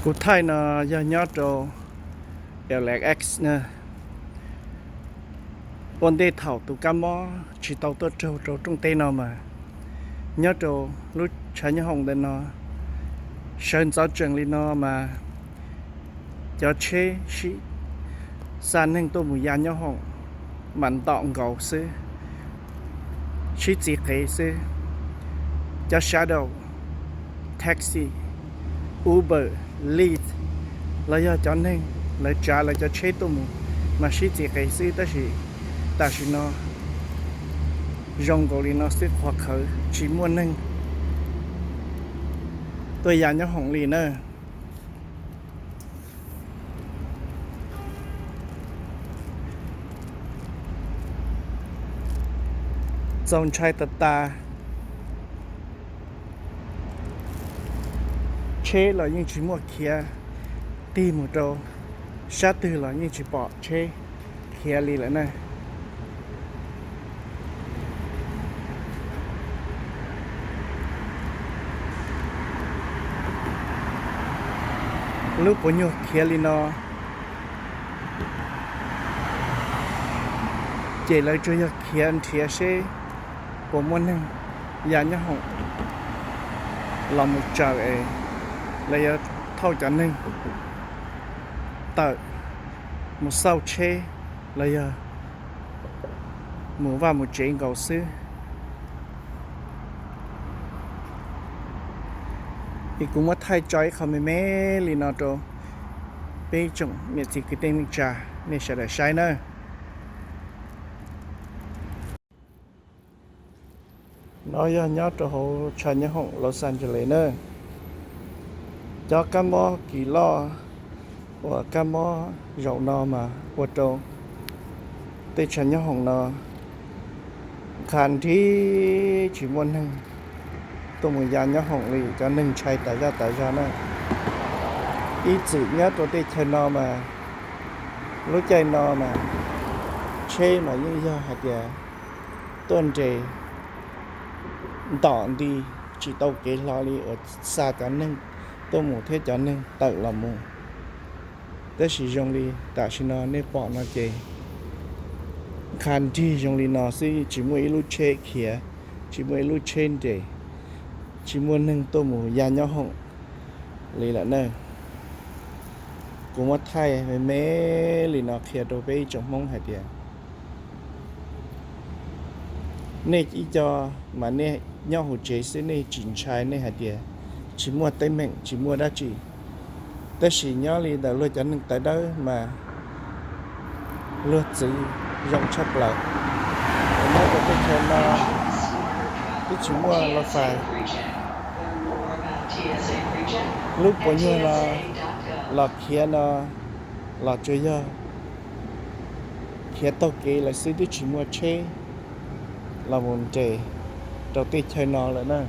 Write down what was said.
Kuv thaij no yog nyob rau L A X na. Ua ntej thaum tus kab mob tsis tau tuaj raug rau rooj teb no mas, nyob rau lub tshav nyob hoom ntawm no, sawv ntxov tsees li no mas cov tsheb sib xa neeg tuaj mus ya nyob hoom mas ntom nkaus xwb, sib txiv qev xwb. Cov shadow, taxi, Uber, Lyft, los yog cov neeg lawv tsav lawv cov tsheb tuaj mus mas sib txiv qev xwb, tab sis tam sim no zoo nkaus li no xwb, qhuav qhawv tsis muaj neeg tuaj ya nyob hoom li na. Txaus ntshai tas tas. Tsheb los yeej tsis muaj khiav, tig mus rau sab twg los yeej tsis pom tsheb khiav li lawm na. Lub puas nyuag khiav li no, ces lawv tsuas yog khiav nrhiav seb puas muaj neeg ya nyob hoom los mus tsaws es lawv yuav thauj cov neeg tawm mus xauj tsheb los yog mus vaj mus tsev nkaus xwb. Es kuv muab thaij tso ib qho me me li no rau peb tsoom niam txiv kwv tij neej tsa nej sawv daws saib nawb. No yog nyob rau hauv tshav nyob hoom Los Angeles na. Cov kab mob kis loj uas kab mob zaum no mas ua rau tej tshav nyob hoom no kha nrig tsis muaj neeg tuaj mus ya nyob hoom li, cov neeg ntshai tas zaj tas zog na. Ib txwm nyob rau tej chaw no mas lub caij no mas tsheb mas yeej yog hais tias tuaj nres ntom nti tsis tau kev hlo li uas xa cov neeg tuaj mus thiab cov neeg tawm los mus. Tab sis zoo li tam sim no nej pom no ces kha nrig zoo li no xwb, tsis muaj ib lub tsheb khiav, tsis muaj ib lub tsheb nres, tsis muaj neeg tuaj mus ya nyob hoom li lawm na. Kuv muab thaij me me li no qhia rau peb ib tsoom Hmoob hais tias nej ib co mas nej nyob hauv tsev xwb nej tsis ntshai, nej hais tias tsis muaj teeb meem tsis muaj dab tsi. Tab sis nyob li ntawm luag cov neeg tawv dawb mas luag txwv zoo tshaj plaws. Nyob rau tej chaw no twb tsis muaj los fais, lub puas nyuag no los khiav no los tsuas yog khiav taug kev lawm xwb, twb tsis muaj tsheb los mus nres rau tej chaw no lawm na.